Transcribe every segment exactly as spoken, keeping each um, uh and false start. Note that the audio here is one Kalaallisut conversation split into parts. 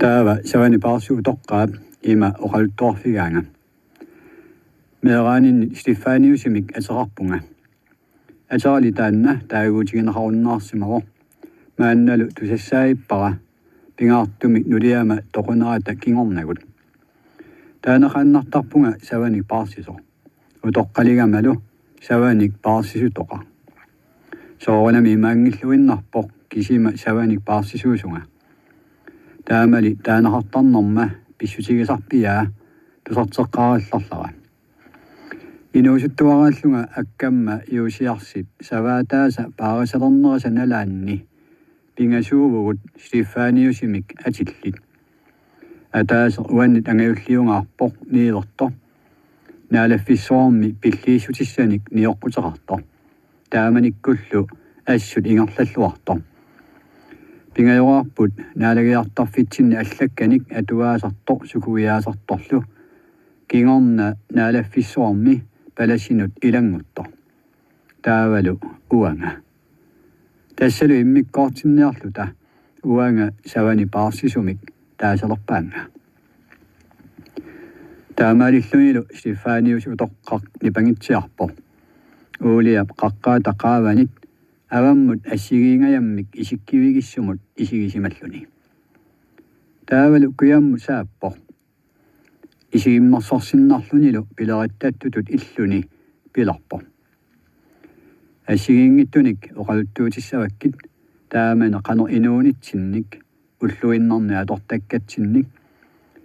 Taava savani paarsisoq utoqqaap ima oqaluttuarfigaanga: Meeraaninnit Stefaniusimik ateqarpunga. Aterali taanna taaguutigineqarunnaarsimavoq. Maannalu tusassaagippara pingaartumik nuliama toqunerata kingornagut. Taaneqaannartarpunga savanik paarsisoq. Utoqqaligamalu savanik paarsisutoqaq. Soorunami imaanngilluinnarpoq kisima savanik paarsisuusunga. Taamali taaneqartarnerma pissutigisarpiaa tusarteqqaarallarlara. Inuusuttuaraallunga akkamma Juusiarsip savaataasa paarisalernerisa nalaanni pingasuuvugut Stefaniusimik atillit. Ataaseq uannit angajulliungaarpoq Niivertoq. Naalaffissuarmi pilliissutissanik nioqquteqartoq. Taamanikkullu assut ingerlalluartoq. Pingajoraarput naalagiartarfitsinni allakkanik atuaasartoq sukuiaasartorlu kingorna naalaffissuarmi palasinut ilannguttoq. Taavalu uanga. Tassalu immikkoortinniarluta uanga savani paarsisumik taasalerpaannga. Taamaalillunilu Stefanius utoqqaq nipangitsiarpoq. Uuliap qaqqaata qaavanit avammut assigiingajammik isikkivigisumut isigisimalluni. Taavalu kujammut saappoq. Isigimmersorsinnarlunilu pileritsattutut illuni pilerpoq: Assigiinngitsunik oqaluttuutissavakkit, taamani qanoq inuunitsinnik ulluinnarni atortakkatsinnik,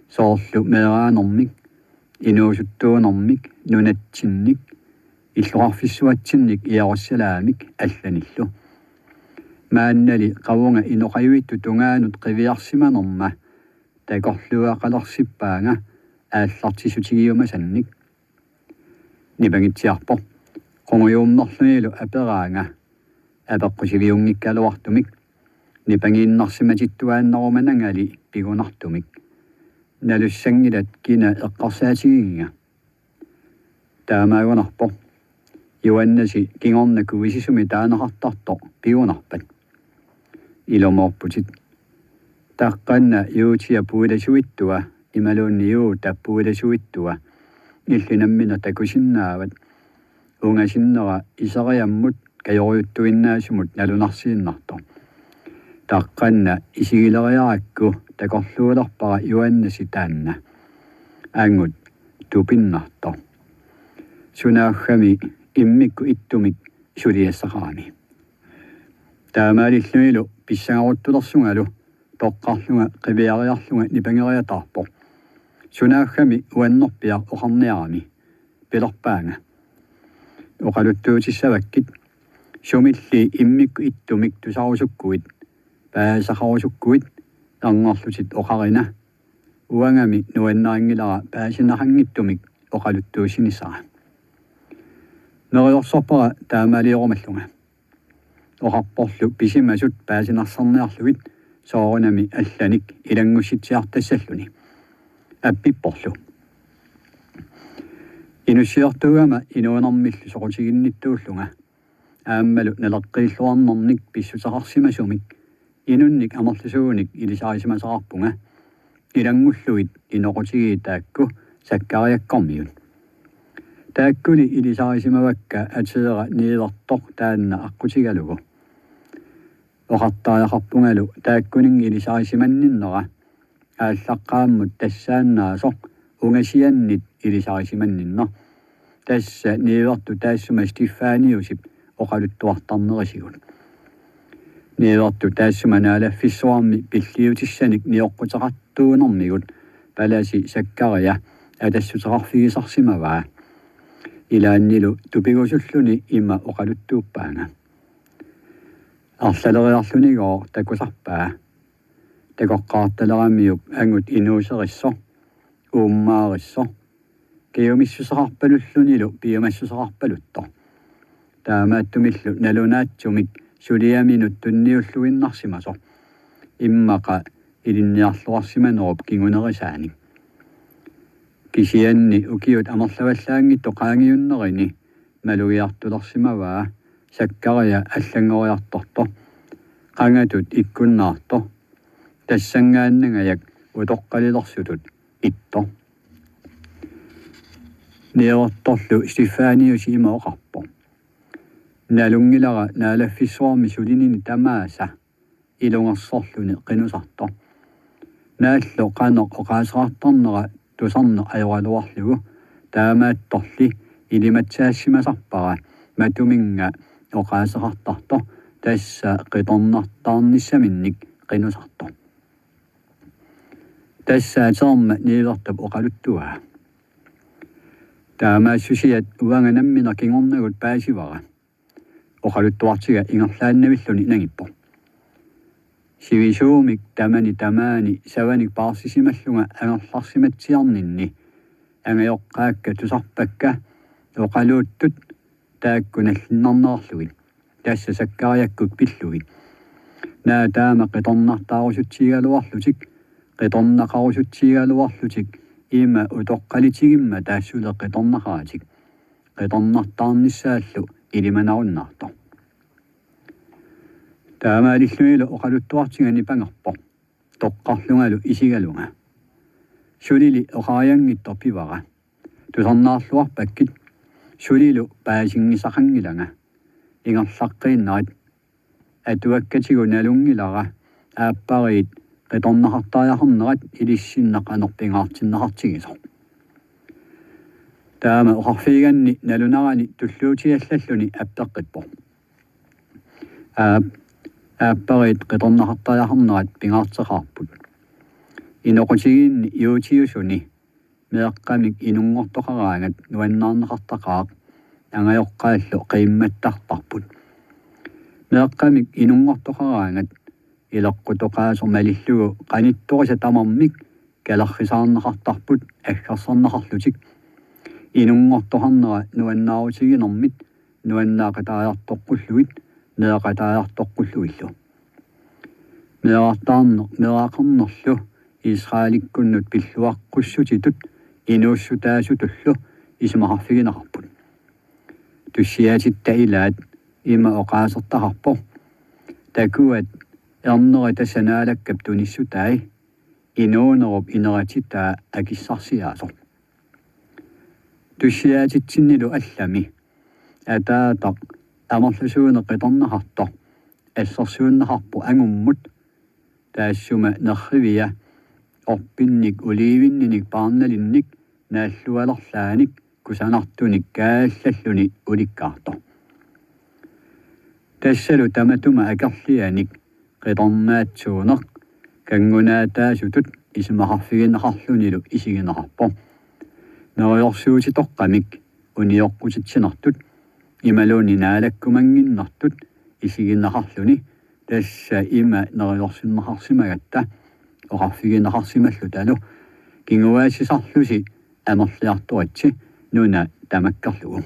soorlu meeraanermik, inuusuttuunermik, nunatsinnik, illoqarfissuatsinnik Jerusalemik allanillu. Maannali qavunga inoqajuittut tungaanut qiviarsimanerma takorluugaqalersippaanga aallartissutigiumasannik. Nipangitsiarpoq. Qungujuummerlunilu aperaanga apeqqusiviunngikkaluartumik, nipangiinnarsimatittuaannarumanangali pigunartumik: Nalussanngilat kina eqqarsaatigigiga? Taamaagunarpoq. Johannes kingorna kuisisumi taaneqartartoq pigunarpat? Ilumoorputit. Taqqanna Juutia puilasuittua imaluunniit Juuta puilasuittua illit nammineq takusinnaavat. Ungasinnera iseriammut kajorujuttuinnaasumut nalunarsiinnartoq. Taqqanna isigileriarakku takorluulerpara Johannes taanna. Angut tupinnartoq. Sunaaffami immikkut ittumik suliassaqarami. Taamaalillunilu pissangaruttulersungalu toqqarlunga qiviariarlunga nipangeriataarpoq. Sunaaffami uannerpiaq oqarniarami. Pilerpaanga: Oqaluttuutissavakkit, sumilli immikkut ittumik tusarusukkuit, paasisaqarusukkuit, ernerlutit oqarina. Uangami nuannarinngilara paasineqanngitsumik oqaluttuussinissara. Neriorsorpara taamaaliorumallunga. Oqarporlu pisimasut paasinarsarniarlugit soorunami allanik ilanngussitsiartassalluni. Appipporlu. Inussiortuugama inuunermillu soqutiginnittuullunga aammalu naleqqiilluarnernik pissuteqarsimasumik inunnik amerlasuunik ilisarisimasaqarpunga ilanngullugit inoqutigiit taakku Sakkariakkormiut. Taakkuli ilisarisimavakka ateera Niivertoq taanna aqqutigalugu. Oqartariaqarpungalu taakkuninnga ilisarisimanninnera aallaqqaammut tassaannaasoq ungasiannit ilisarisimanninneq. Tassa Niivertut taassuma Stefaniusip oqaluttuartarnerisigut. Niivertut taassuma naalaffissuarmi pilliutissanik nioqquteqartuunermigut palasi Sakkaria atassuteqarfigisarsimavaa. Ilaannilu tupigusulluni ima oqaluttuuppaanga: Arlaleriarlunigooq takusarpaa. Takoqqaartaleramiuk angut inuuserissoq, uummaarissoq, kajumissuseqarpalullunilu piumassuseqarpaluttoq. Taamaattumillu nalunaatsumik suliaminut tunniulluinnarsimasoq, immaqa ilinniarluarsimanerup kingunerisaanik. Kisianni ukiut amerlavallaanngitsut qaangiunnerini malugiartulersimavaa Sakkaria allanngoriartortoq, qangatut ikkunnaartoq, tassanngaannangajak utoqqalilersutut ittoq. Niuertorlu Stefanius ima oqarpoq: Nalunngilara naalaffissuarmi sulinini tamaasa ilungersorluni qinusartoq. Naallu qanoq oqaaseqartarnera tusarneq ajoraluarlugu, taamaattorli ilimatsaassimasarpara matuminnga oqaaseqartartoq, tassa qitornartaarnissaminnik qinusartoq. Tassa aterma niuertup oqaluttuaa. Taamaassusiat uanga nammineq kingornagut paasivara. Oqaluttuartiga ingerlaannavilluni nangippoq: Sivisuumik tamani tamaani savanik paarsisimallunga angerlarsimatsiarninni angajoqqaakka tusarpakka oqaluuttut taakku nallinnarnerarlugit, tassa Sakkariakkut pillugit. Naa taama qitornartaarusutsigigaluarlutik, qitornaqarusutsigigaluarlutik ima utoqqalitigimmata suli qitornaqaratik, qitornartaarnissaallu ilimanarunnaartoq. Taamaalillunilu oqaluttuartiga nipangerpoq, toqqarlungalu isigalunga: Sulili oqarianngitsoq pivara. Tusarnaarluarpakkit, sulilu paasinngisaqanngilanga. Ingerlaqqiinnarit. Atuakkatigut nalunngilara aappariit qitornaqartariaqarnerat ilissinnaq qanoq pingaartinneqartigisoq. Taama oqarfigiganni nalunarani tulluutiallalluni appeqqippoq: Aap, aappariit qitornaqartariaqarnerat pingaarteqaarput. Inoqutigiinni juutiusuni meeqqamik inunngortoqaraangat nuannaarneqartaqaaq, angajoqqaallu qiimmattarparput. Meeqqamik inunngortoqaraangat ileqqutoqaasoq malillugu qanitturisat tamarmik kalerrisaarneqartarput aggersarneqarlutik. Inunngortoqarnera nuannaarutiginermit nuannaaqataajartoqqullugit meeraqataajartoqqullugillu. Meerartaarneq meeraqarnerlu Israelikkunnut pilluaqqussutitut inuussutaasutullu isumaqarfigineqarput. Tussiaatitta ilaat ima oqaasertaqarpoq: Takuat, erneri tassa Naalakkap tunissutai, inuunerup ineratitaa akissarsiaasoq. Tussiaatitsinnilu allami: Ataataq amerlasuuneq qitornaqartoq assersuunneqarpoq angummut, taassuma nerrivia orpinnik oliivinninik paarnalinnik naallualerlaanik kusanartunik kaallalluni ulikkaartoq. Tassalu tamatuma akerlianik qitornaatsuuneq kanngunaataasutut isumaqarfigineqarlunilu isigineqarpoq. Neriorsuutitoqqamik unioqqutitsinertut imaluunniit naalakkumannginnertut isigineqarluni, tassa ima neriorsinneqarsimagatta oqarfigineqarsimallutalu: Kinguaassisarlusi amerliartoritsi, nuna tamakkerlugu.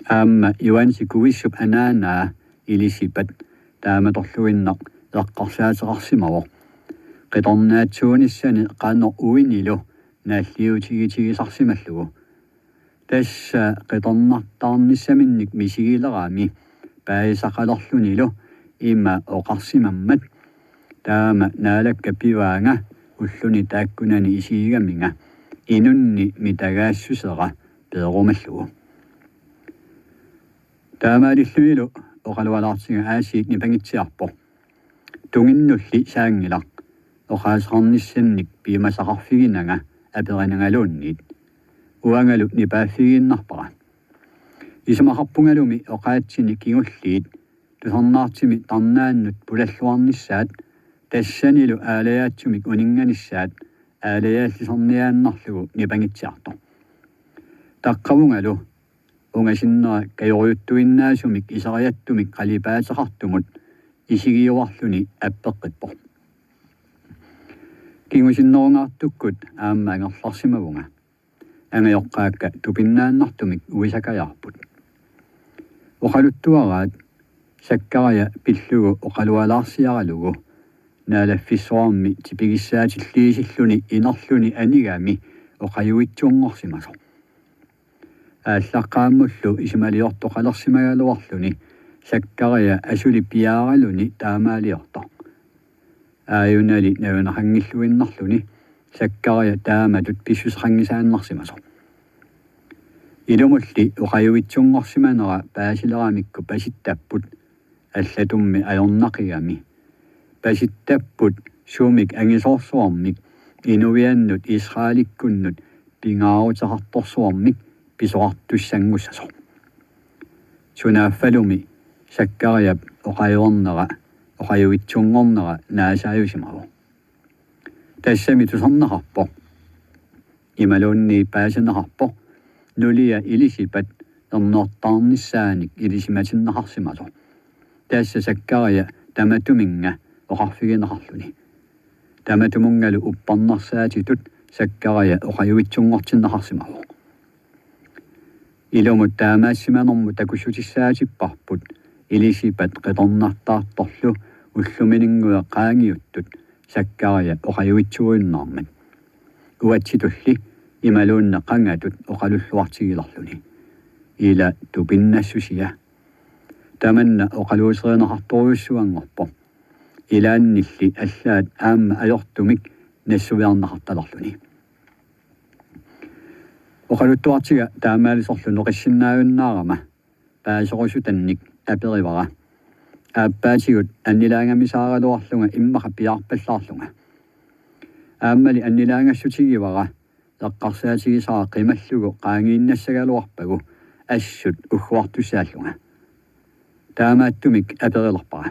Aamma Johansi Kuissup anaanaa Ilisipat taamatorluinnaq eqqarsaateqarsimavoq qitornaatsuunissani qanoq uinilu naalliutigitigisarsimallugu. Tassa qitornartaarnissaminnik misigilerami paasisaqalerlunilu ima oqarsimammat: Taama Naalakka pivaanga ulluni taakkunani isigigaminga, inunni mitagaassusera peerumallugu. Taamaalillunilu oqalualaartiga aasiit nipangitsiarpoq: Tunginnulli saanngilaq oqaaseqarnissannik piumasaqarfiginanga aperinangaluunniit. Uangalu nipaaffigiinnarpara. Isumaqarpungalumi oqaatsini kingulliit tusarnaartimi tarnaannut pulalluarnissaat, tassanilu aalajaatsumik uninnganissaat aalajaallisarniaannarlugu nipangitsiartoq. Taqqavungalu ungasinnera kajorujuttuinnaasumik iseriattumik qalipaateqartumut isigiuarluni appeqqippoq: Kingusinnerungaartukkut aamma angerlarsimavunga. Angajoqqaakka tupinnaannartumik uisakajaarput. Oqaluttuaraat Sakkaria pillugu oqalualaarsiaralugu naalaffissuarmi tipigissaatilliisilluni inerluni anigami oqajuitsunngorsimasoq. Aallaqqaammullu isumaliortoqalersimagaluarluni Sakkaria asuli piaaraluni taamaaliortoq. Aajunali nalunaqanngilluinnarluni Sakkaria taamatut pissuseqanngisaannarsimasoq. Ilumulli oqajuitsunngorsimanera paasileramikku pasittapput, allatummi ajornaqigami. Pasittapput sumik angisoorsuarmik inuiannut Israelikkunnut pingaaruteqartorsuarmik pisoqartussanngussasoq. Sunaaffalumi Sakkariap oqajuarnera, oqajuitsunngornera naasaajusimavoq. Tassami tusarnaqarpoq. Imaluunniit paasineqarpoq nulia ilisipat ernuttaarnissaanik ilisimatinneqarsimasoq. Tassa Sakkaria tamatuminnga oqarfigineqarluni. Tamatumunngalu uppernarsaatitut Sakkaria oqajuitsunngortinneqarsimavoq. Ilumut taamaassimanermut takussutissaatipparput ilisipat qitornartaartorlu ullumininnguit qaangiuttut Sakkaria oqajuitsuujunnaarmat. Uatsitulli imaluunniit qangatut oqalulluartigilerluni: Ila tupinnassusia. Tamanna oqaluuserineqartorujussuanngorpoq. Ilaannilli allaat aamma ajortumik nassuiarneqartalerluni. Oqaluttuartiga taamaalisorlu noqissinnaajunnaarama paaserusutannik aperivara. Aappaatigut annilaangamisaaraluarlunga immaqa piaarpallaarlunga. Aammali annilaangassutigivara eqqarsaatigisara qimallugu qaangiinnassagaluarpagu assut ugguartussaallunga. Taamaattumik aperilerpara: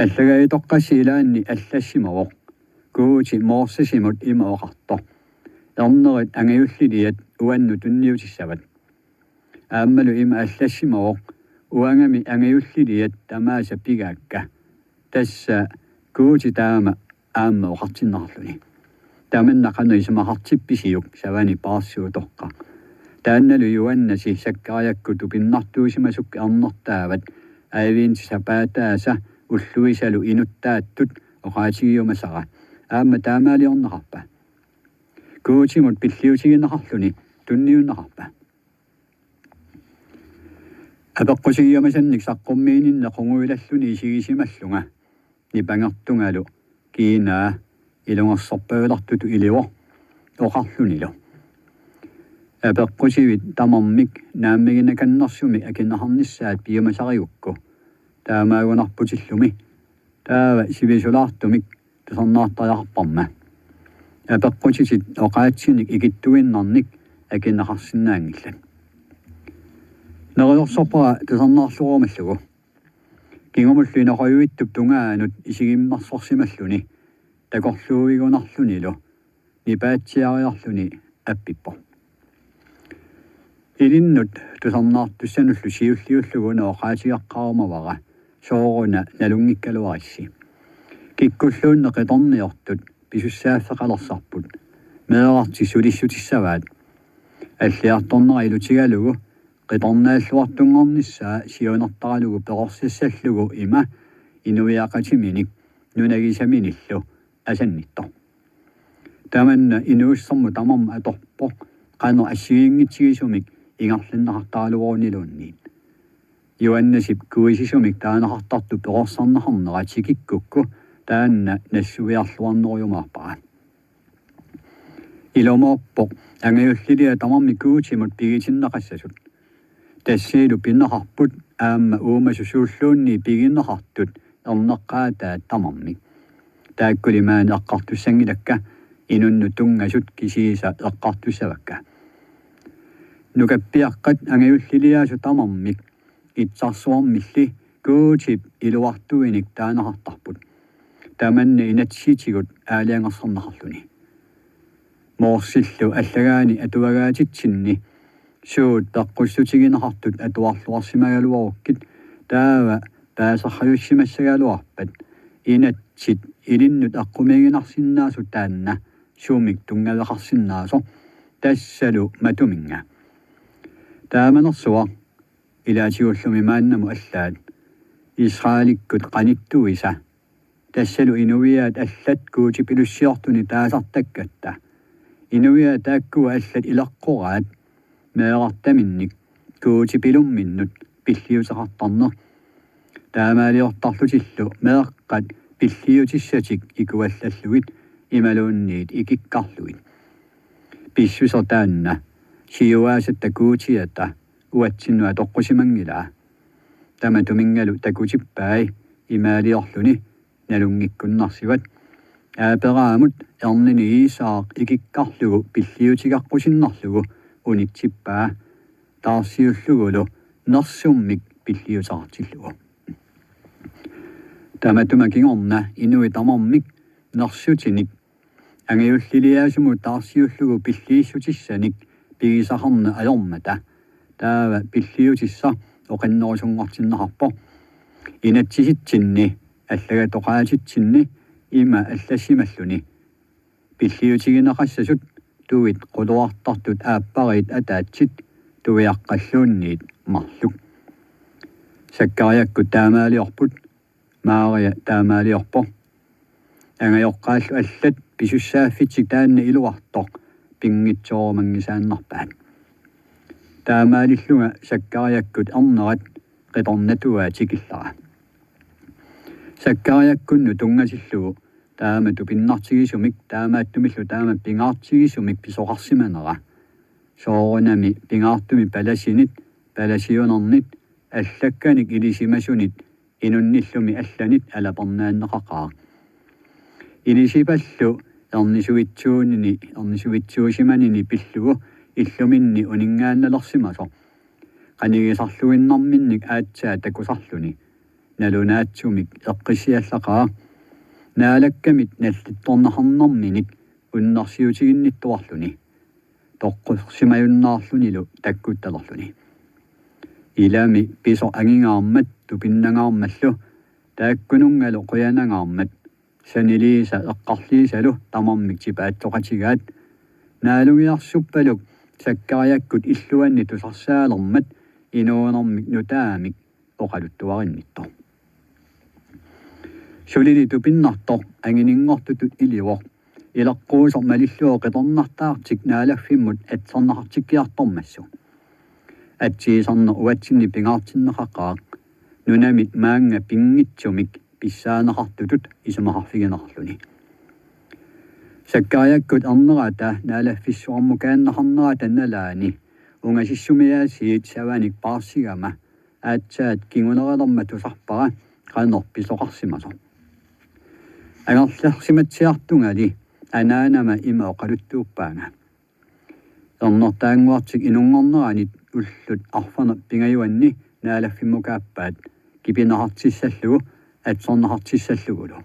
Allagaatoqqassi ilaanni allassimavoq Guuti Mosesimut ima oqartoq: Ernerit angajulliliat uannut tunniutissavat. Aammalu ima allassimavoq: Uangami angajulliliat tamaasa pigaakka. Tassa Guuti taama aamma oqartinneqarluni. Tamanna qanoq isumaqartippisiuk, savani paarsuutoqqaq? Taannalu Johannesip Sakkariakkut tupinnartuusimasukkat ernertaavat adventip sapaataasa ulluisalu inuttaattut oqaatigiumasara. Aamma taamaaliorneqarpa? Guutimut pilliutigineqarluni tunniunneqarpa? Apeqqutigiumasannik saqqummiininneq qungujulalluni isigisimallunga nipangertungalu kiinaa ilungersorpajulertutut ilivoq oqarlunilu: Apeqqutivit tamarmik naammaginnakannersumik akineqarnissaat piumasarigukku, taamaagunarputillumi taava sivisulaartumik tusarnaartariaqarparma. Apeqqutitit oqaatsinik ikittuinnarnik akineqarsinnaanngillat. Neriorsorpara tusarnaarluarumallugu. Kingumullu inoqajuitsup tungaanut isigimmersorsimalluni takorluuigunarlunilu nipaatsiariarluni appippoq. Ilinnut tusarnaartussanullu siulliullugu una oqaatigeqqaarumavara: Sooruna nalunngikkaluarissi? Kikkulluunniit qitorniortut pisussaaffeqalersarput meerartik sulissutissavaat. Alliartornera ilutigalugu qitornaalluartunngornissaa siunertaralugu perorsassallugu ima inuiaqatiminik nunagisaminillu asannittoq. Tamanna inuussermut tamarmi atorpoq qanoq assigiinngitsigisumik ingerlanneqartaraluaruniluunniit. Johannesip kuisisumik taaneqartartut perorsarneqarnera tikikkukku taanna nassuiarluarnerujumaarpara. Ilumoorpoq angajulliliat tamarmik Guutimut pigitinneqassasut. Tassiilu pineqarput aamma uumasut suulluunniit pigineqartut erneqqaataat tamarmik. Taakkuli maani eqqartussanngilakka, inunnut tunngasut kisiisa eqqartussavakka. Nukappiaqqat angajulliliaasut tamarmik itsarsuarmilli Guutip iluartuinik taaneqartarput, tamanna inatsisitigut aalajangersarneqarluni. Morsillu allagaani atuagaatitsinni suut peqqussutigineqartut atuarluarsimagaluarukkit taava paaserrajussimassagaluarpat inatsit ilinnut eqqumiiginarsinnaasut taanna sumik tunngaveqarsinnaasoq, tassalu matuminnga. Taamanersuaq ilaatigullumi maannamut allaat Israelikkut qanittuisa, tassalu inuiaat allat guutipilussiortunik taasartakkatta. Inuiaat taakkua allat ileqqoraat meerartaminnik guutipilumminnut pilliuteqartarneq. Taamaaliortarlutillu meeqqat pilliutissatik ikuallallugit imaluunniit ikikkarlugit. Pissuseq taanna siuaasatta Guutiata uatsinnut atoqqusimanngilaa. Tamatuminngalu takutippai imaaliorluni nalunngikkunnarsivat. Aaperaamut ernini Iisaaq ikikkarlugu pilliutigaqqusinnarlugu unitsippaa, taarsiullugulu nersummik pilliuteqartillugu. Tamatuma kingorna inuit tamarmik nersutinik angajulliliaasumut taarsiullugu pilliissutissanik pigisaqarneq ajormata, taava pilliutissaq oqinnerusunngortinneqarpoq. Inatsisitsinni allagatoqaatitsinni ima allassimalluni: Pilliutigineqassasut tuit quluartartut aappariit ataatsit tuiaqqalluunniit marluk. Sakkariakkut taamaaliorput, Maria taamaaliorpoq. Angajoqqaallu allat pisussaaffitsik taanna iluartoq pinngitsoorumanngitsoorpaat. Taamaalillunga Sakkariakkut ernerat qitornatuaa tikillara. Sakkariakkunnut tunngatillugu taama tupinnartigisumik, taamaattumillu taama pingaartigisumik pisoqarsimanera. Soorunami pingaartumik palasinit, palasiunernit, allakkanik ilisimasunit inunnillumi allanit alapernaanneqaqaaq. Ilisipallu ernisuitsuunini, ernisuitsuusimanini pillugu illuminni uninngaannalersimasoq qanigisarluinnarminnik aatsaat takusarluni nalunaatsumik eqqissiallaqaaq, Naalakkamit nallittorneqarnerminik unnersiutiginnittuarluni, toqqorsimajunnaarlunilu takkuttalerluni. Ilami pisoq angingaarmat tupinnangaarmallu, taakkununngalu qujanangaarmat, saniliisa eqqarliisalu tamarmik tipaatsoqatigaat, naalugiarsuppaluk Sakkariakkut illuanni tusarsaalermat inuunermik nutaamik oqaluttuarinnittoq. Sulili tupinnartoq angininngortutut ilivoq, ileqquusoq malillugu qitornartaartik naalaffimmut atserneqartikkiartormassuk. Atsiisarneq uatsinni pingaartinneqaqaaq, nunamit maannga pinngitsumik pissaaneqartutut isumaqarfigineqarluni. Sakkariakkut ernerata naalaffissuarmukaanneqarnerata nalaani ungasissumiaasiit savanik paarsigama aatsaat kingunerilermat tusarpara qanoq pisoqarsimasoq. Angerlarsimatsiartungali anaanama ima oqaluttuuppaanga: Ernertaannguartik inunngorneranit ullut arfernup pingajuanni naalaffimmukaappaat kipineqartissallugu atserneqartissallugulu.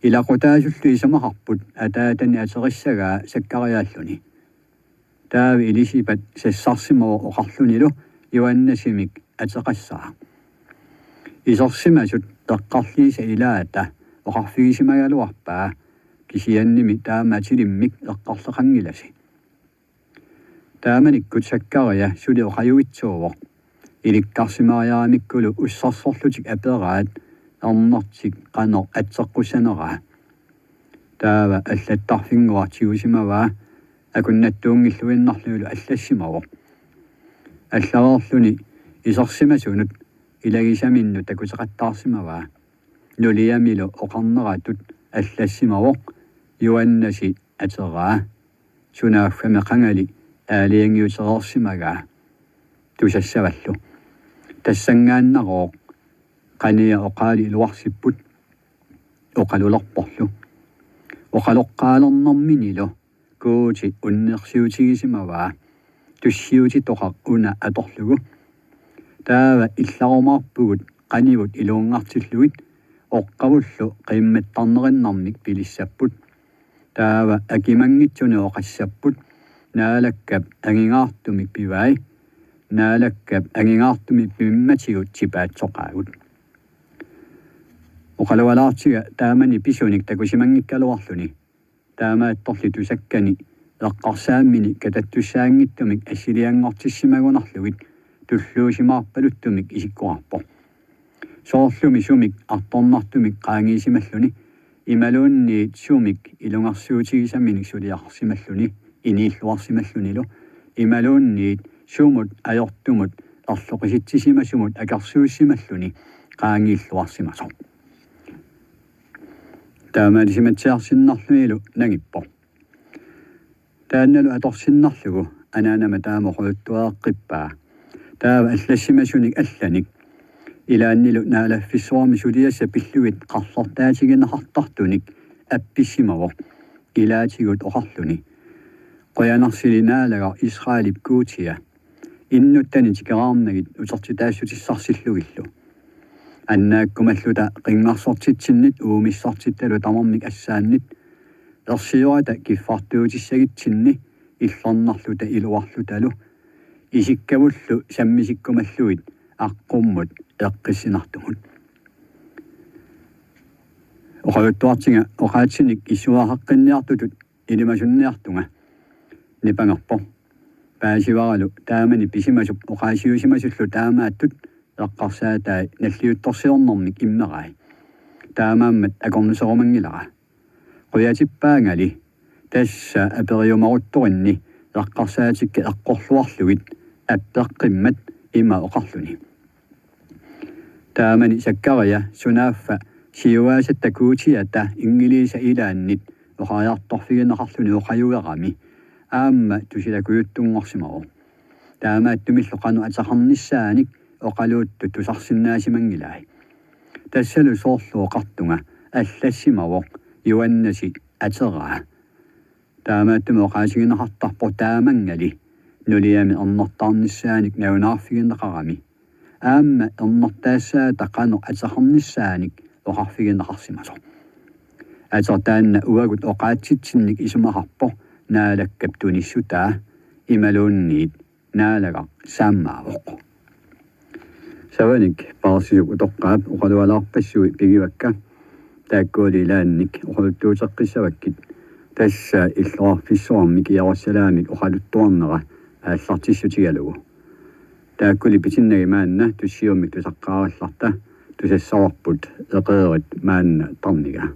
Ilaqutaasullu isumaqarput ataatani aterissagaa Sakkariaalluni. Taava ilisipat sassarsimavoq oqarlunilu Johannesimik ateqassaaq: Isersimasut eqqarliisa ilaata oqarfigisimagaluarpaa, kisiannimi taama atilimmik eqqarleqanngilasi. Taamanikkut Sakkaria suli oqajuitsuuvoq. Ilikkarsimariaramikkulu ussarsorlutik aperaat ernertik qanoq atseqqussaneraa. Taava allattarfinnguaq tigusimavaa, akunnattuunngilluinnarlunilu allassimavoq. Allareerluni isersimasunut ilagisaminnut takuteqattaarsimavaa. Nuliamilu oqarneratut allassimavoq: Johannesi ateraa. Sunaaffami qangali aalajangiutereersimagaa tusassavallu. Tassanngaannarooq qania oqaali iluarsipput oqalulerporlu. Oqaloqqaalernerminilu Guuti unnersiutigisimavaa tussiutitoqaq una atorlugu. Taava illarumaarpugut qanivut iluunngartillugit oqqavullu qiimmattarnerinnarmik pilissapput. Taava akimanngitsunik oqassapput: Naalakkap angingaartumik pivai. Naalakkap angingaartumik pimmatigut tipaatsoqaagut. Oqalualaartiga taamani pisunik takusimanngikkaluarluni. Taamaattorli tusakkani eqqarsaammini katattussaanngitsumik assilianngortissimagunarlugit tulluusimaarpaluttumik isikkoqarpoq. Soorlumi sumik artornartumik qaangiisimalluni, imaluunniit sumik ilungersuutigisaminik suliarsimalluni, iniilluarsimallunilu, imaluunniit sumut ajortumut erloqisitsisimasumut akersuussimalluni qaangiilluarsimasoq. Taamaalisimatsiarsinnarlunilu nangippoq. Taannalu atorsinnarlugu anaanama taama oqaluttuareqqippaa. Taava allassimasunik allanik ilaannilu naalaffissuarmi suliassat pillugit qarlortaatigineqartartunik appissimavoq ilaatigut oqarluni: Qujanarsili Naalagaq, Israelip Guutia, innuttani tikeraarnagit utertitaassutissarsiorlugillu. Annaakkumalluta qinngarsortitsinnit uumissortittalu tamarmik assaannit, ersiorata kiffartuutissagitsinni illornarluta iluarlutalu, isikkavullu sammisikkumallugit aqqummut eqqissinartumut. Oqaluttuartiga oqaatsinik issuaqaqqinniartutut ilimasunniartunga nipangerpoq. Paasivaralu taamani pisimasup oqaasiusimasullu taamaattut eqqarsaatai nalliuttorsiornermik immerai. Taamaammat akornuserumanngilara. Qujatippaangali tassa aperiumaruttorinni eqqarsaatikka eqqorluarlugit appeqqimmat ima oqarluni: Taamani Sakkaria sunaaffa siuaasatta Guutiata inngiliisa ilaannit oqariartorfigineqarluni oqajuerami aamma tusilakujuttunngorsimavoq. Taamaattumillu qanoq ateqarnissaanik oqaluuttut tusarsinnaasimanngilaat. Tassalu soorlu oqartunga allassimavoq Joannasi ateraa. Taamaattumik oqaasigineqartarpoq taamangali nuliami ernertaarnissaanik nalunaarfigineqarami aamma ernertaassaata qanoq ateqarnissaanik oqarfigineqarsimasoq. Ateq taanna uagut oqaatsitsinnik isumaqarpoq Naalakkap tunissutaa imaluunniit Naalagaq saammaavoq. Savanik Paarsisup utoqqaap oqalualaarpassui pigivakka. Taakkuali ilaannik oqaluttuuteqqissavakkit, tassa illoqarfissuarmik Jerusalemik oqaluttuarnera aallartissutigalugu. Taakkuli pitinnagit maanna tussiummik tusaqqaarallarta. Tusassavarput Eqeerit maanna tarniga.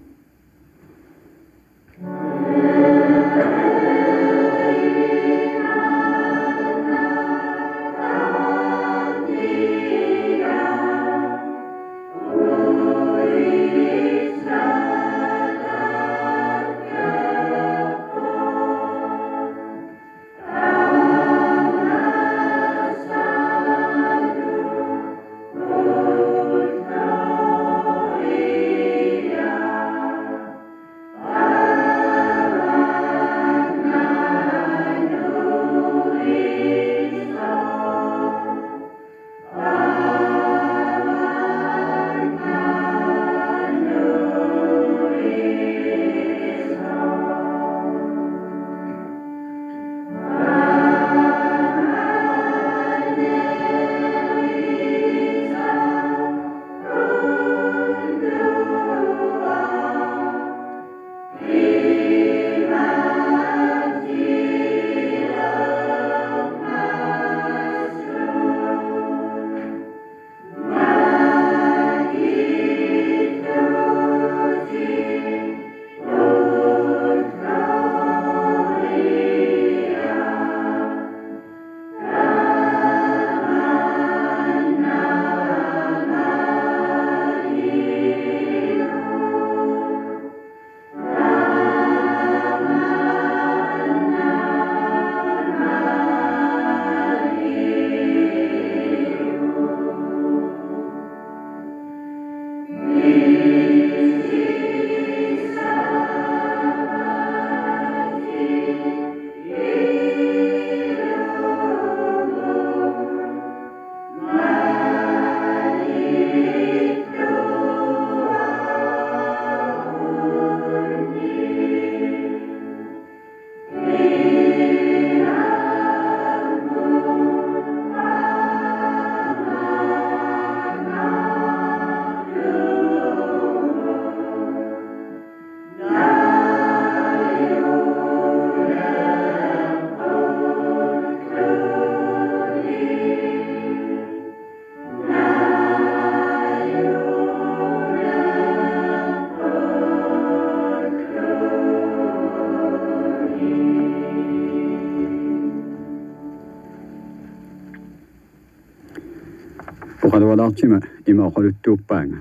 Oqalualaartima ima oqaluttuuppaanga.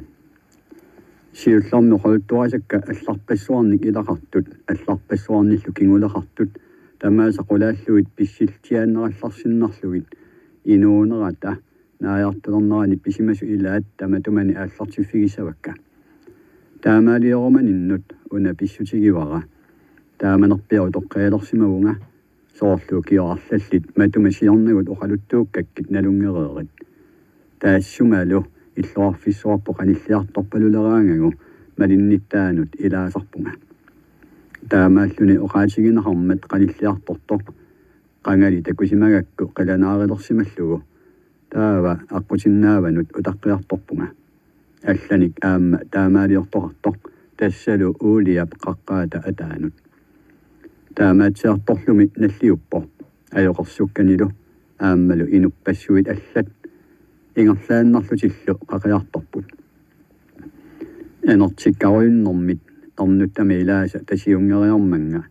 Siullermik oqaluttuarisakka allarpassuarnik ilaqartut, allarpassuarnillu kinguleqartut, tamaasa qulaallugit pissillitsiaannarallarsinnarlugit inuunerata naajartulernerani pisimasut ilaat tamatumani aallartiffigissavakka. Taamaaliorumanninnut una pissutigivara. Taamanerpiaq utoqqaalersimavunga, soorlu ukiut arlallit matuma siornagut oqaluttuukkakkit nalunngereerit. Taassumalu illoqarfissuarput qanilliartorpaluleraangagu malinnittaanut ilaasarpunga. Taamaalluni oqaatigineqarmat qanilliartortoq qangali takusimagakku qilanaarilersimallugu, taava aqqusinnaavanut utaqqiartorpunga. Allanik aamma taamaaliortoqartoq, tassalu Uuliap qaqqaata ataanut. Taamaatsiartorlumi nalliuppoq, ajoqersukkanilu aammalu inuppassuit allat ingerlaannarlutillu qaqiartorput. Anertikkarujunnermit ernuttama ilaasa tasiunngeriarmannga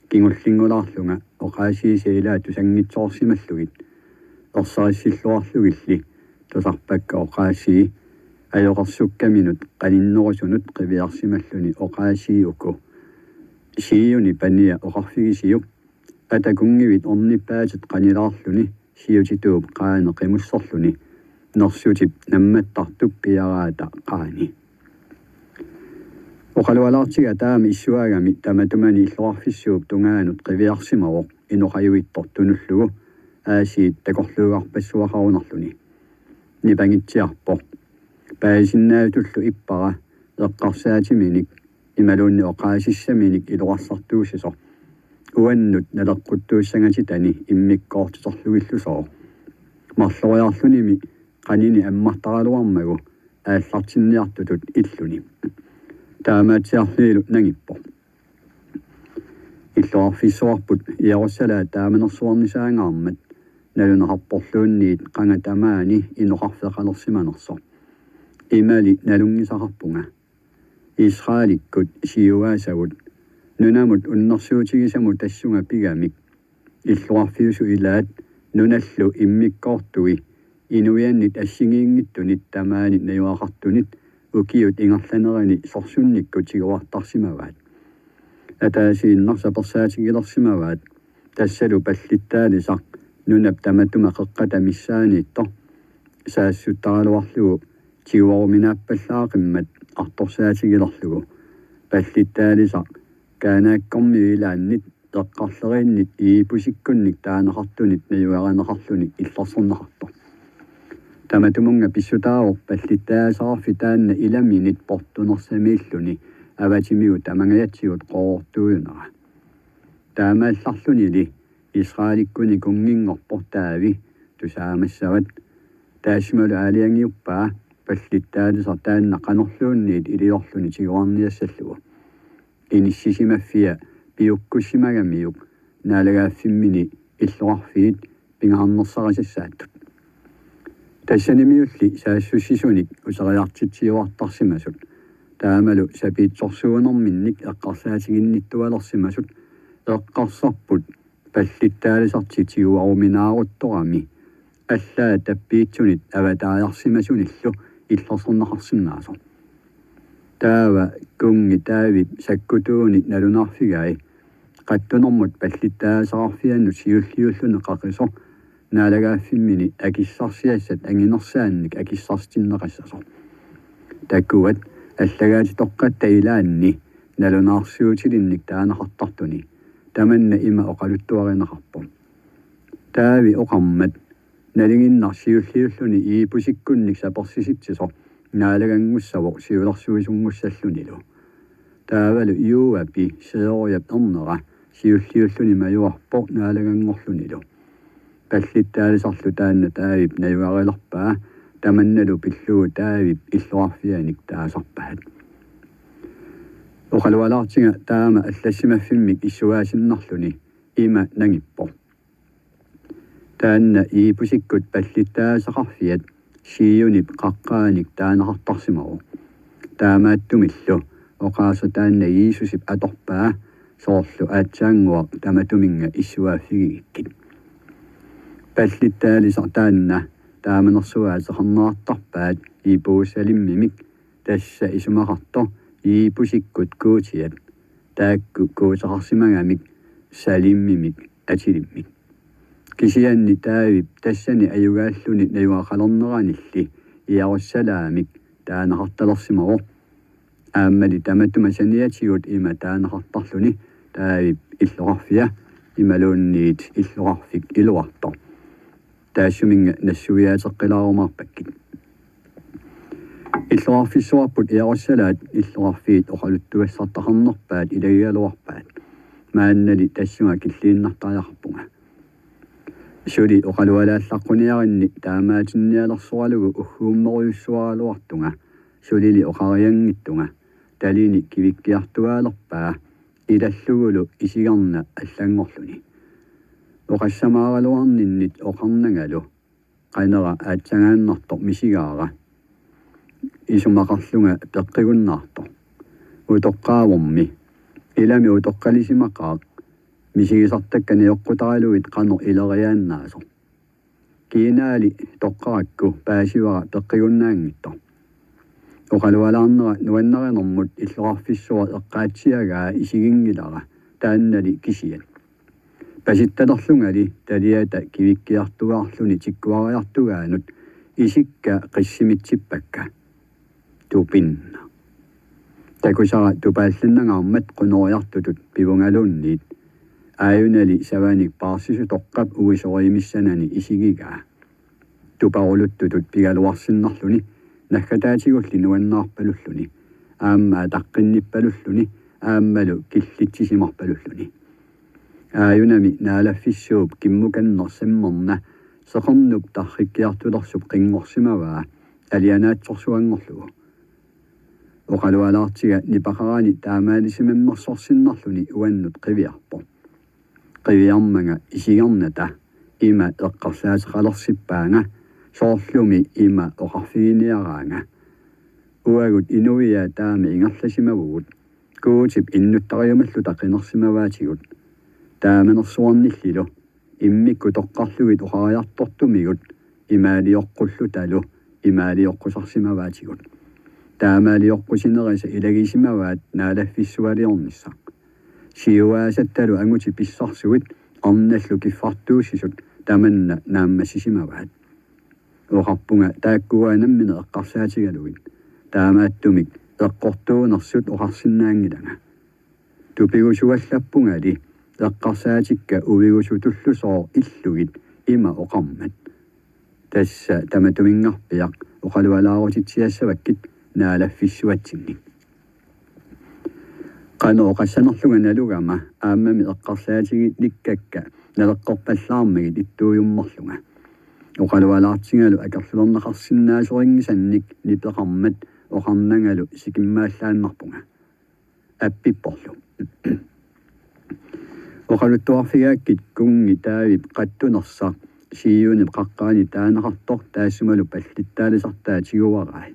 kingullinngulaarlunga oqaasiisa ilaat tusanngitsoorsimallugit ersarissilluarlugilli tusarpakka oqaasii ajoqersukkaminut qaninnerusunut qiviarsimalluni oqaasii uku: Siuni pania oqarfigisiuk: Ata kunngivit ornippaatit qanilaarluni siutituup qaani qimusserluni nersutip nammattartup piaraata qaani. Oqalualaartiga taama issuaagami tamatumani illoqarfissuup tungaanut qiviarsimavoq inoqajuittoq tunullugu aasiit takorluugarpassuaqarunarluni. Nipangitsiarpoq. Paasinnaatullu ippara eqqarsaatiminik imaluunniit oqaasissaminik iluarsartuussisoq. Uannut naleqquttuussangatitani immikkoortiterlugillusooq. Marloriarlunimi qanini ammartaraluarmagu aallartinniartutut illuni. Taamaatsiarliilu nangippoq. Illoqarfissuarput Jerusalaat taamanersuarnisaangaarmat naluneqarporluunniit qanga tamaani inoqarfeqalersimanersoq. Imali nalunngisaqarpunga: Israelikkut siuaasagut, nunamut unnersuutigisamut tassunga pigamik, illoqarfiusut ilaat nunallu immikkoortui inuiannit assigiinngitsunit tamaani najugaqartunit ukiut ingerlanerini sorsunnikkut tiguartarsimavaat. Ataasiinnaq sapersaatigilersimavaat, tassalu pallittaalisaq nunap tamatuma qeqqata missaaniittoq saassuttaraluarlugu tiguaruminaappallaaqimmat artorsaatigilerlugu. Pallittaalisaq Kaanaakkormiut ilaannit eqqarleriinnit Iibusikkunnik taaneqartunit najugarineqarluni illersorneqartoq. Tamatumunnga pissutaavoq pallittaasaqarfik taanna ilaminit portunersamiilluni avatimigut tamangajatsigut qoorortuujunera. Taamaallarlunili Israelikkuni kunnginngorpoq Daavi tusaamassavat. Taassumalu aalajangiuppaa pallittaalisaq taanna qanorluunniit iliorluni tiguarniassallugu. Inissisimaffia piukkussimagamiuk naalagaaffimmini illoqarfiit pingaarnersarisassaattut. Tassanimiulli saassussisunik uteriartitsiuartarsimasut, taamalu sapiitsorsuunerminnik eqqarsaatiginnittualersimasut eqqarsarput pallittaalisartik tiguaruminaaruttorami allaat tappiitsunit avataajarsimasunillu illersorneqarsinnaasoq. Taava kunngi Daavip sakkutuuni nalunaarfigai qattunermut pallittaasaqarfiannut siulliulluni qaqisoq naalagaaffimmini akissarsiassat anginersaannik akissarsitinneqassasoq. Takuat allagaatitoqqatta ilaanni nalunaarsuutilinnik taaneqartartuni tamanna ima oqaluttuarineqarpoq: Daavi oqarmat nalinginnaq siulliulluni Iibusikkunnik sapersisitsisoq naalaganngussasoq siulersuisunngussallunilu. Taavalu Joabi Seruiap ernera siulliulluni majuarpoq naalaganngorlunilu. Pallittaalisarlu taanna Daavip najugarilerpaa, tamannalu pillugu Daavip illoqarfianik taasarpaat. Oqalualaartiga taama allassimaffimmik issuaasinnarluni ima nangippoq: Taanna Iibusikkut pallittaasaqarfiat Sionip qaqqaanik taaneqartarsimavoq. Taamaattumillu oqaaseq taanna Jiisusip atorpaa, soorlu aatsaannguaq tamatuminnga issuaaffigigikkit. Pallittaalisaq taanna taamanersuaateqarneqartarpaat Jerusalemimik Tassa isumaqartoq Jebusikkut guutiat, taakku guuteqarsimagamik Salimimik atilimmik. Kisianni Daavip tassani ajugaalluni najugaqalerneranilli Jerusalemik taaneqartalersimavoq. Aammali tamatuma saniatigut ima taaneqartarluni Daavip illoqarfia imaluunniit illoqarfik iluartoq. Taassuminnga nassuiaateqqilaarumaarpakkit. Illoqarfissuarput Jerusalem illoqarfiit oqaluttuassartaqarnerpaat ilagigaluarpaat. Maannali tassunga killiinnartariaqarpunga. Suli oqalualaallaqquniarinni taamaatinnialersoralugu ugguummerujussuaraluartunga, sulili oqarianngittunga, talini kivikkiartuaalerpaa ilallugulu isigarna allanngorluni. Oqassamaaraluarninnit oqarnangalu qanera aatsagaannartoq misigaara, isumaqarlunga peqqigunnaartoq. Utoqqaavormi, ilami utoqqalisimaqaaq, misigisartakka najoqqutaralugit qanoq ileriaannaasoq. Kiinaali toqqarakku paasivara peqqigunnaanngitsoq. Oqalualaarnera nuannarinermut illoqarfissuaq eqqaatsiagaa isiginngilara, taannali kisiat. Pasittalerlungali taliata kivikkiartuaarluni tikkuariartugaanut isikka qissimitsippakka. Tupinna. Takusara tupaallannangaarmat qunoriartutut pivungaluunniit. Aajunali savanik paarsisutoqqap uisoriimissanani isigigaa. Tuparuluttutut pigaluarsinnarluni, naggataatigulli nuannaarpalulluni, aamma ataqqinniippalulluni, aammalu killitsisimarpalulluni. Aajunami naalaffissuup kimmukanneq sammerna seqernup tarrikkiartulersup qinngorsimavaa alianaatsorsuanngorlugu. Oqalualaartiga nipaqarani taamaalisimammersorsinnarluni uannut qiviarpoq. Qiviarmanga isigarnata ima eqqarsaateqalersippaanga, soorlumi ima oqarfiginiaraanga: Uagut inuiaat taama ingerlasimavugut, Guutip innuttariumalluta qinersimavaatigut. Taamanersuarnillilu immikkut toqqarlugit oqariartortumigut imaalioqqullutalu imaalioqqusarsimavaatigut. Taamaalioqqusinerisa ilagisimavaat naalaffissualiornissaq. Siuaasattalu angutit pissarsuit arnallu kiffartuussisut tamanna naammassisimavaat. Oqarpunga taakkua nammineq eqqarsaatigalugit. Taamaattumik eqqortuunersut oqarsinnaanngilanga. Tupigusuallappungali eqqarsaatikka uigusuttullusooq illugit ima oqarmat: Tassa tamatuminngarpiaq, oqalualaarutitsiassavakkit naalaffissuatsinnik. Qanoq oqassanerlunga nalugama aammami eqqarsaatigikkakka naleqqorpallaarmagit ittuujummerlunga. Oqalualaartigalu akerlilerneqarsinnaasorinngisannik nipeqarmat oqarnangalu sikimmaallaannarpunga: Appipporlu. Oqaluttuarfigaakkit kunngi Daavip qattunersaq Zionip qaqqaani taaneqartoq taassumalu pallittaalisartaa tiguarai.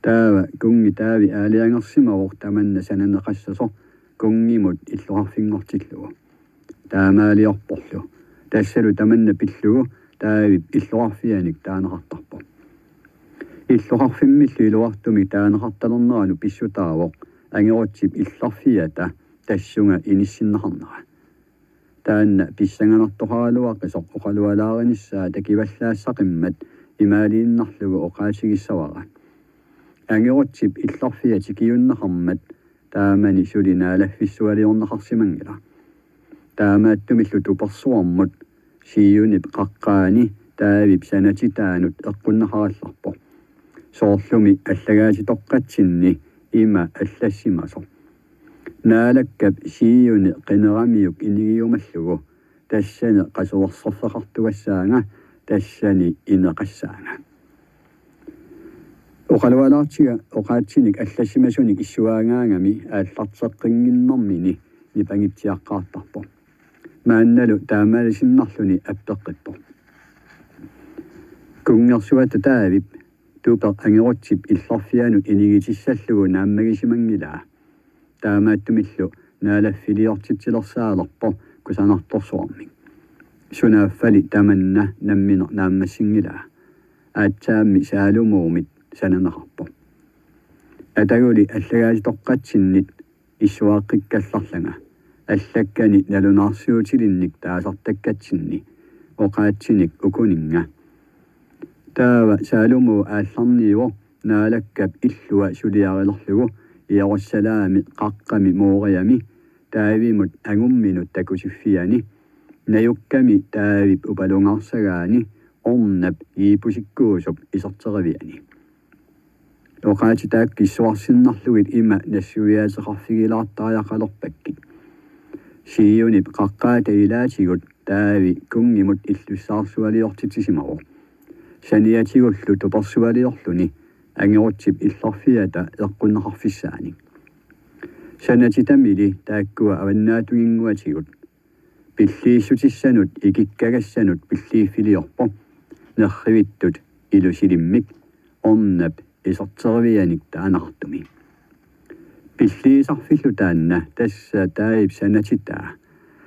Taava kunngi Daavi aalajangersimavoq tamanna sananeqassasoq kunngimut illoqarfinngortillugu. Taamaaliorporlu. Tassalu tamanna pillugu Daavip illoqarfianik taaneqartarpoq. Illoqarfimmillu iluartumik taaneqartalernerani pissutaavoq Angerutsip illarfiata tassunga inissinneqarnera. Taanna pissanganartoqaraluaqisoq oqalualaarinissaq takivallaassaqimmat imaaliinnarlugu oqaatigissavara. Angerutsip illarfia tikiunneqarmat taamani suli naalaffissualiorneqarsimanngilaq. Taamaattumillu tupersuarmut Zionip qaqqaani Daavip sanatitaanut eqqunneqarallarpoq. Soorlumi allagaatitoqqatsinni ima allassimasoq: Naalakkap Zioni qineramiuk inigiumallugu, tassani qasuerserfeqartuassaanga, tassani ineqassaanga. Oqalualaartiga oqaatsinik allassimasunik issuaagaangami aallarteqqinnginnermini nipangitsiaqqaartarpoq. Maannalu taamaalisinnarluni appeqqippoq: Kunngersuata Daavip tupeq Angerutsip illarfianut inigitissallugu naammagisimanngilaa. Taamaattumillu naalaffiliortitsilersaalerpoq kusanartorsuarmik. Sunaaffali tamanna nammineq naammassinngilaa. Aatsaammi Saalomomit sananeqarpoq: Ataguli allagaatitoqqatsinnit issuaqqikkallarlanga, allakkani nalunaarsiutilinnik taasartakkatsinni oqaatsinik ukuninnga. Taava Salomo aallarniivoq Naalakkap illua suliarilerlugu Jerusalemimi qaqqami Moriami Daavimut angumminut takutiffiani, najukkami Daavip upalungaarsagaani Ornap Jebusikkuusup iserteriviani. Oqaatsit taakku issuarsinnarlugit ima nassuiaateqarfigilaartariaqalerpakkit: Zionip qaqqaata ilaatigut Daavi kunngimut illussaarsualiortitsisimavoq, saniatigullu tupersualiorluni angerutsip illorfiata eqqunneqarfissaanik. Sanatitamili taakkua avannaatunginnguatigut pilliissutissanut ikikkagassanut pilliiffiliorpoq, nerrivittut ilusilimmik Ornap iserterivianik taaneqartumi. Pilliisarfillu taanna tassa Daavip sanatitaa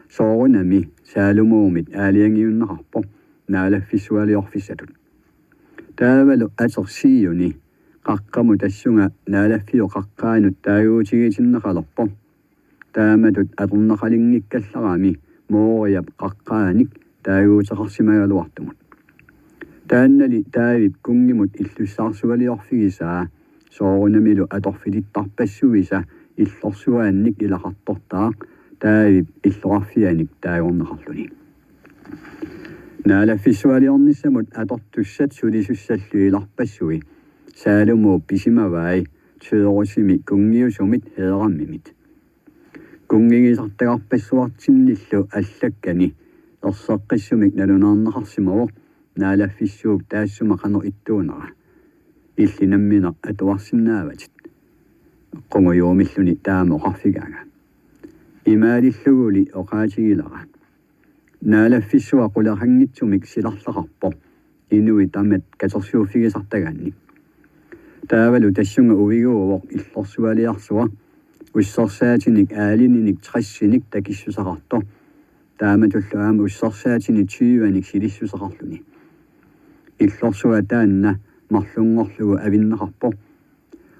soorunami Salomomit aalajangiunneqarpoq naalaffissualiorfissatut. Taavalu ateq Zioni qaqqamut tassunga naalaffiup qaqqaanut taaguutigitinneqalerpoq. Taamatut atorneqalinngikkallaraami Moriap qaqqaanik taaguuteqarsimagaluartumut. Taannali Daavip kunngimut illussaarsualiorfigisaa soorunamilu atorfilittarpassuisa illorsuaannik ilaqartortaaq Daavip illoqarfianik taagorneqarluni. Naalaffissualiornissamut atortussat sulisussallu ilarpassui Salomop pisimavai Tyrusimi kunngiusumit Hirammimit. Kunngigisartagarpassuartinnillu allakkani erseqqissumik nalunaarneqarsimavoq naalaffissuup taassuma qanoq ittuunera. Illit nammineq atuarsinnaavatit. Qungujuumilluni taama oqarfigaanga. Imaalilluguli oqaatigilara: Naalaffissuaq quleqanngitsumik silarleqarpoq inuit tamat katersuuffigisartagaannik. Taavalu tassunga uiguuvoq illorsualiarsuaq ussersaatinik aalininik tressinik takissuseqartoq, taamatullu aamma ussersaatinik tyvenik silissuseqarluni. Illorsuaq taanna marlunngorlugu avinneqarpoq.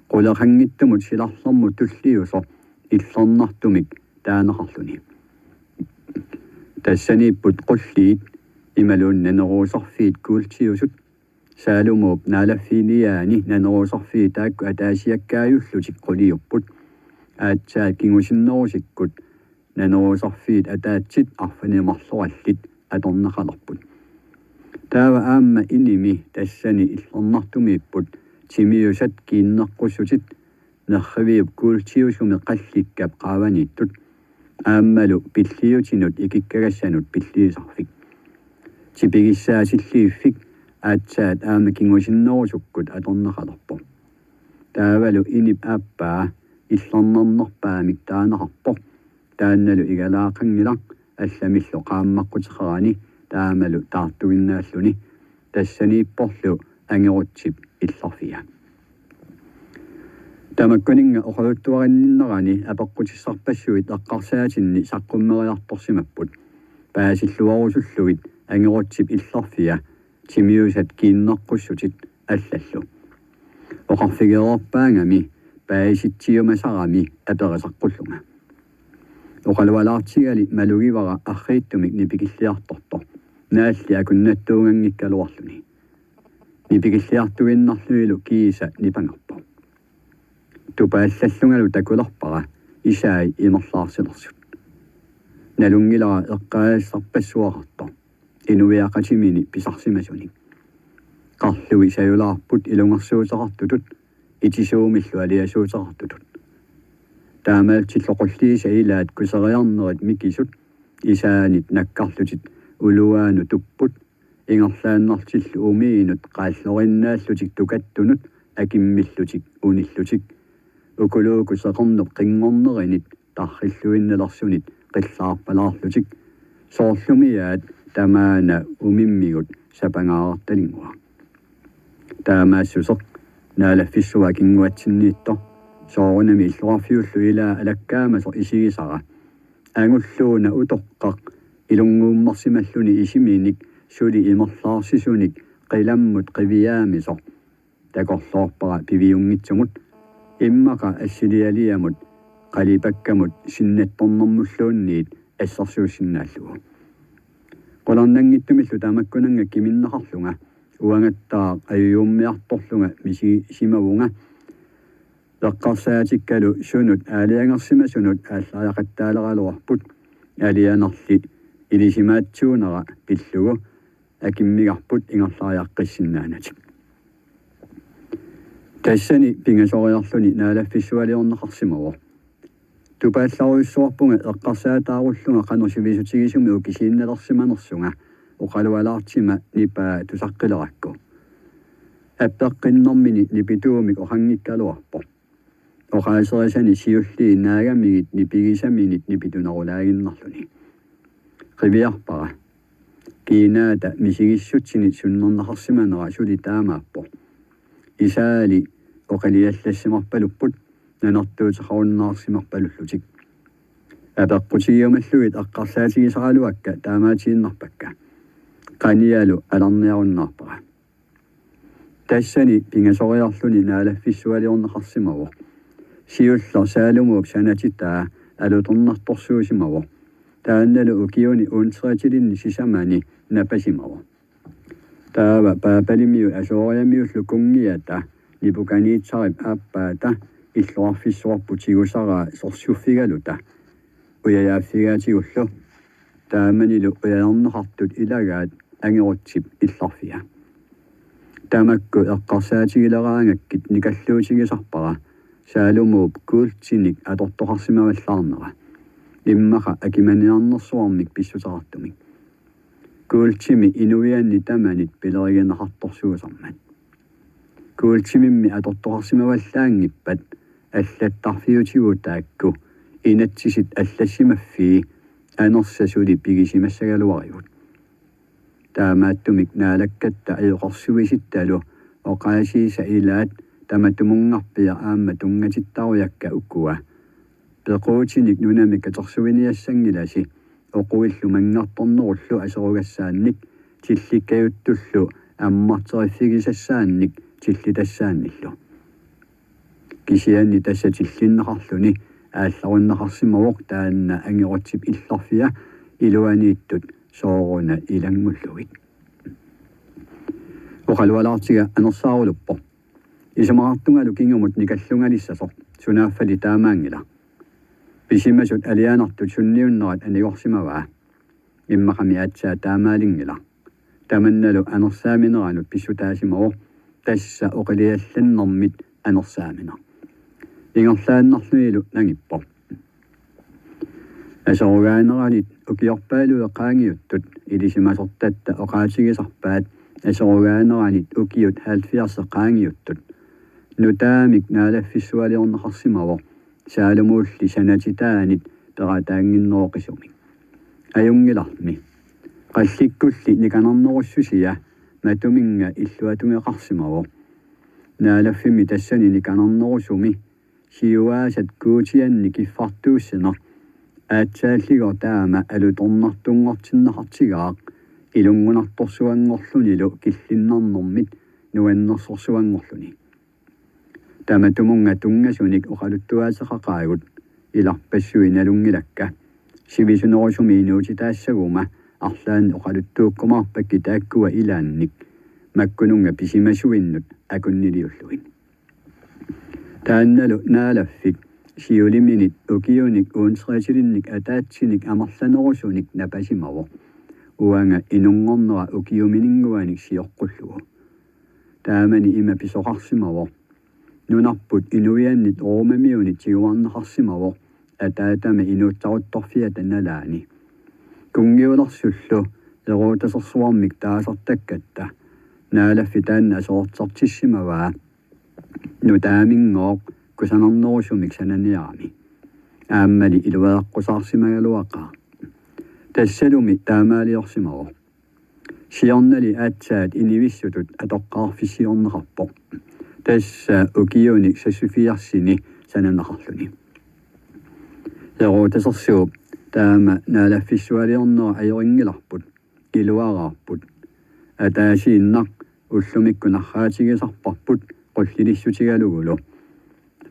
Quleqanngitsumut silarlermut tulliusoq illernartumik taaneqarluni. Tassaniipput qulliit imaluunniit naneruusorfiit kuultiusut. Salomop naalaffiliaani naneruusorfiit taakku ataasiakkaajullutik quliupput. Aatsaat kingusinnerusikkut naneruusorfiit ataatsit arfineq-marlorallit atorneqalerput. Taava aamma inimi tassani illernartumiipput timiusat kiinneqqussutit nerriviup kuultiusumi qallikkap qaavaniittut, aammalu pilliutinut ikikkagassanut pilliisarfik. Tipigissaatilliiffik aatsaat aamma kingusinnerusukkut atorneqalerpoq. Taavalu inip aappaa illernarnerpaamik taaneqarpoq. Taannalu igalaaqanngilaq allamillu qaammaqquteqarani taamalu taartuinnaalluni, tassaniipporlu angerutsip illorfia. Tamakkuninnga oqaluttuarinninnerani apeqqutissarpassuit eqqarsaatinni saqqummeriartorsimapput, paasilluarusullugit angerutsip illorfia timiusat kiinneqqussutit allallu. Oqarfigereerpaangami paasitsiumasarami aperisaqqullunga. Oqalualaartigali malugivara arriitsumik nipikilliartortoq, naalli akunnattuunganngikkaluarluni. Nipikilliartuinnarlunilu kiisa nipangerpoq. Tupaallallungalu takulerpara isai imerlaarsilersut. Nalunngilara eqqaassarpassuaqartoq inuiaqatimini pisarsimasunik. Qarlui sajulaarput ilungersuuteqartutut, itisuumillu aliasuuteqartutut. Taamaalillutillu qulliisa ilaat kuseriarnerit mikisut, isaanit nakkarlutik uluaanut tupput, ingerlaannartillu umiinut qaalloriinnaallutik tukattunut akimmillutik unillutik. Ukuluuku seqernup qinngornerinit tarrilluinnalersunit qillaarpalaarlutik, soorlumiaat tamaana umimmigut sapangaarartalinngua. Taamaassuseq naalaffissuaq kinguatsinniittoq, soorunami illoqarfiullu ilaa alakkaamasoq isigisara. Angulluuna utoqqaq ilunnguummersimalluni isiminik suli imerlaarsisunik qilammut qiviaamisoq takorloorpara piviunngitsumut. Immaqa assilialiamut qalipakkamut sinnattornermulluunniit assersuussinnaallugu. Qularnanngitsumillu tamakkunannga kiminnaqarlunga uangattaaq ajujummiartorlunga misigisimavunga. Eqqarsaatikkalu sunut aalajangersimasunut aallariaqattaaleraluarput alianarli ilisimaatsuunera pillugu akimmigarput ingerlariaqqissinnaanatik. Tassani pingasoriarluni naalaffissualiorneqarsimavoq. Tupaallarujussuarpunga eqqarsaataarullunga qanoq sivisutigisumik ukisiinnalersimanersunga oqalualaartima nipaa tusaqqilerakku. Appeqqinnermini nipituumik oqanngikkaluarpoq. Oqaaserisani siulliit naagamigit nipigisaminit nipitunerulaaginnarluni. Qiviarpara. Kiinaata misigissutsinit sunnerneqarsimanera suli taamaappoq. Isaali oqiliallassimarpalupput nanertuuteqarunnaarsimarpalullutik. Apeqqutigiumallugit eqqarsaatigisaraluakka taamaatiinnarpakka. Qanialu alarniarunnaarpara. Tassani pingasoriarluni naalaffissualiorneqarsimavoq. Siulleq Saalumuup sanatitaa alutornartorsuusimavoq. Taannalu ukiuni uunteriatilinni sisamani napasimavoq. Taava Paapalimiut asooriamiullu kunngiata Nebukadnetsarip aappaata illoqarfissuarput tigusaraa sorsuffigaluta ujajaaffigaatigullu. Taamanilu ujajarneqartut ilagaat angerutsip illarfia. Tamakku eqqarsaatigileraangakkit nikalluutigisarpara Saalumuup kuultinik atortoqarsimavallaarnera. Immaqa akimaniarnersuarmik pissuteqartumik. Kuultimi inuianni tamanit pilerigineqartorsuusarmat. Kuultimimmi atortoqarsimavallaanngippat allattarfiutigut taakku inatsisit allassimaffii anersat suli pigisimassagaluarigut. Taamaattumik Naalakkatta ajoqersuisittalu oqaasiisa ilaat tamatumunngarpiaq aamma tunngatittarujakka ukua. Pequutinik nunamik katersuiniassanngilasi oquillu manngertornerullu aserugassaannik tillikkajuttullu ammarteriffigisassaannik tillitassaannillu. Kisianni tassa tillinneqarluni aallarunneqarsimavoq taanna angerutsip illarfia iluaniittut sooruna ilanngullugit. Oqalualaartiga anersaaruluppoq. Isumaqartungalu kingumut nikallungalissasoq sunaaffali taamaanngilaq. Pisimasut alianartut sunniunnerat anigorsimavaa. Immaqami aatsaat taamaalinngilaq. Tamannalu anersaamineranut pissutaasimavoq tassa oqiliallannermit anersaamineq. Ingerlaannarlunilu nangippoq. Aserugaaneranit ukiorpaaluit qaangiuttut ilisimasortatta oqaatigisarpaat aserugaaneranit ukiut halvfjerds qaangiuttut. Nutaamik naalaffissualiorneqarsimavoq Saalumuulli sanatitaanit peqataannginneroqisumik. Ajunngilarmi. Qallikkulli nikanarnerussusia matuminnga illuatungeqarsimavoq. Naalaffimmi tassani nikanarnerusumi siuaasat Guutianni kiffartuussineq aatsaalligooq taama alutornartunngortinneqartigaaq ilunngunartorsuanngorlunilu killinnarnermit nuannersorsuanngorluni. Tamatumunnga tunngasunik oqaluttuaateqaqaagut ilarpassui nalunngilakka. Sivisunerusumi inuutitaassaguma arlaannik oqaluttuukkumaarpakkit taakkua ilaannik makkununnga pisimasuinnut akunniliullugit. Taannalu naalaffik siuliminit ukiunik uunteriatilinnik ataatsinik amerlanerusunik napasimavoq. Uanga inunngornera ukiumininnguanik sioqqullugu. Taamani ima pisoqarsimavoq. Nunarput inuiannit Roomamiunit tiguarneqarsimavoq ataatama inuussuttorfiata nalaani. Kunngiulersullu eruutasersuarmik taasartakkatta naalaffik taanna aserortertissimavaa nutaaminngooq kusanarnerusumik sananiarami. Aammali iluaqqusaarsimagaluaqaaq. Tassalumi taamaaliorsimavoq. Siornali aatsaat inivissutut atoqqaarfissiorneqarpoq. Tassa ukiunik seksogfirsini sananeqarluni. Eruutasersuup taama naalaffissualiornera ajorinngilarput, iluaraarput. Ataasiinnaq ullumikkut narraatigisarparput qullilissutigalugulu.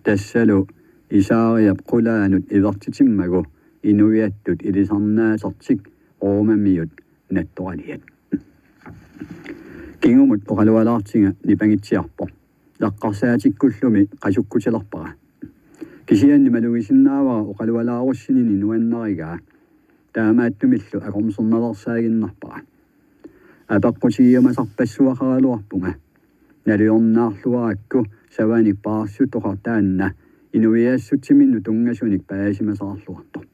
Tassalu Isaariap qulaanut ivertitimmagu inuiattut ilisarnaasertik Roomamiut nattoraliat. Kingumut oqalualaartiga nipangitsiarpoq. Eqqarsaatikkullumi qasukkutilerpara. Kisianni malugisinnaavara oqalualaarussinini nuannarigaa. Taamaattumillu akornusernaveersaaginnarpara. Apeqqutigiumasarpassuaqaraluarpunga. Nalujornaarluarakku savani paarsutoqartaanna inuiaassutsiminnut tunngasunik paasimasaqarluartoq.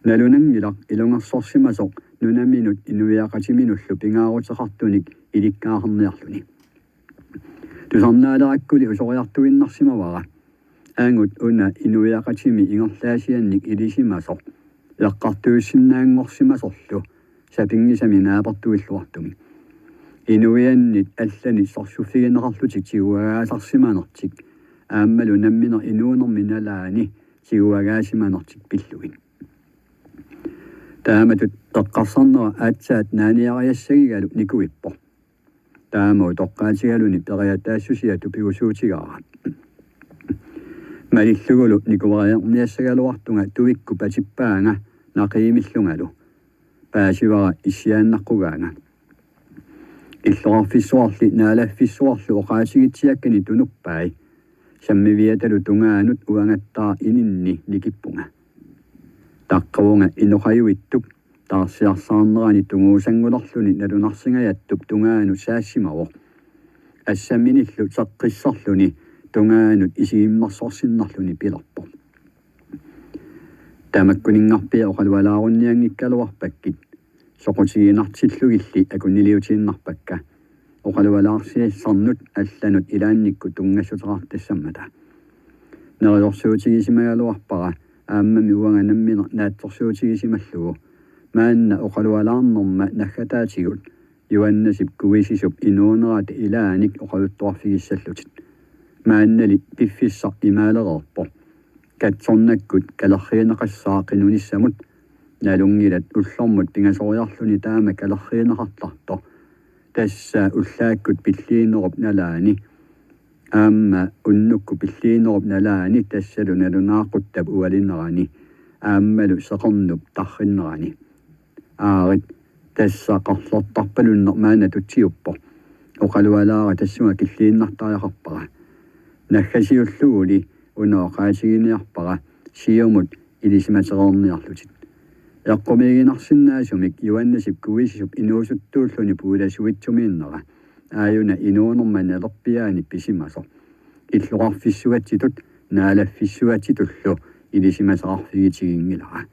Nalunanngilaq ilungersorsimasoq nunaminut inuiaqatiminullu pingaaruteqartunik ilikkaaqqaarniarluni. Tusarnaalerakkuli usoriartuinnarsimavara. Angut una inuiaqatimi ingerlaasiannik ilisimasoq eqqartuissinnaanngorsimasorlu sapinngisamik naapertuilluartumik. Inuiannit allanit sorsuffigineqarlutik tiguagaasarsimanertik aammalu nammineq inuunermi nalaani tiguagaasimanertik pillugit. Taamatut eqqarsarnera aatsaat naaniariassagigalu nikuippoq. Taama utoqqaatigaluni periataassusia tupigusuutigaara. Malillugulu nikuariarniassagaluartunga tuikkut patippaannga naqiimillungalu. Paasivara issiaannaqqugaanga. Illoqarfissuarli naalaffissuarlu oqaatigitsiakkani tunuppai. Sammiviatalu tungaanut uangattaaq ininni nikippunga. Taqqavunga inoqajuittup taarsiarsaarnerani tunguusanngulerluni nalunarsingajattup tungaanut saassimavoq. Assamminillu seqqisserluni tungaanut isigimmersorsinnarluni pilerpoq. Tamakkuninngarpia oqalualaarunnianngikkaluarpakkit. Soqutiginartillugilli akunniliutiinnarpakka. Oqalualaarsiassarnut allanut ilaannikkut tunngassuteqartassammata. Neriorsuutigisimagaluarpara aammami uanga nammineq naatsorsuutigisimallugu. Maanna oqalualaarnerma naggataatigut Johannesip kuisisup inuunerata ilaanik oqaluttuarfigissallutit. Maannali piffissaq imaalereerpoq. Katsornakkut kalerriineqassaaq qinunissamut. Nalunngilat ullormut pingasoriarluni taama kalerriineqartartoq. Tassa ullaakkut pilliinerup nalaani. Aamma unnukkut pilliinerup nalaani tassalu nalunaaquttap ualinerani. Aammalu seqernup tarrinnerani. Aarit, tassa qarlortarpalunneq maanna tutsiuppoq. Oqalualaara tassunga killiinnartariaqarpara. Naggasiulluguli una oqaatiginiarpara siumut ilisimatereerniarlutit. Eqqumiiginarsinnaasumik Johannesip kuisisup inuusuttuulluni puilasuitsumiinnera. Aajuna inuunerma nalerpiaani pisimasoq. Illoqarfissuatsitut naalaffissuatsitullu ilisimasaqarfigitiginngilara.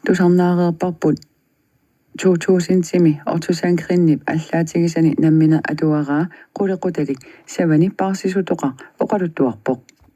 Tusarnaareerparput to tusindimi Otto Sandgreenip allaatigisani nammineq atuaraa qulequtalik Savani paarsisutoqaq oqaluttuarpoq.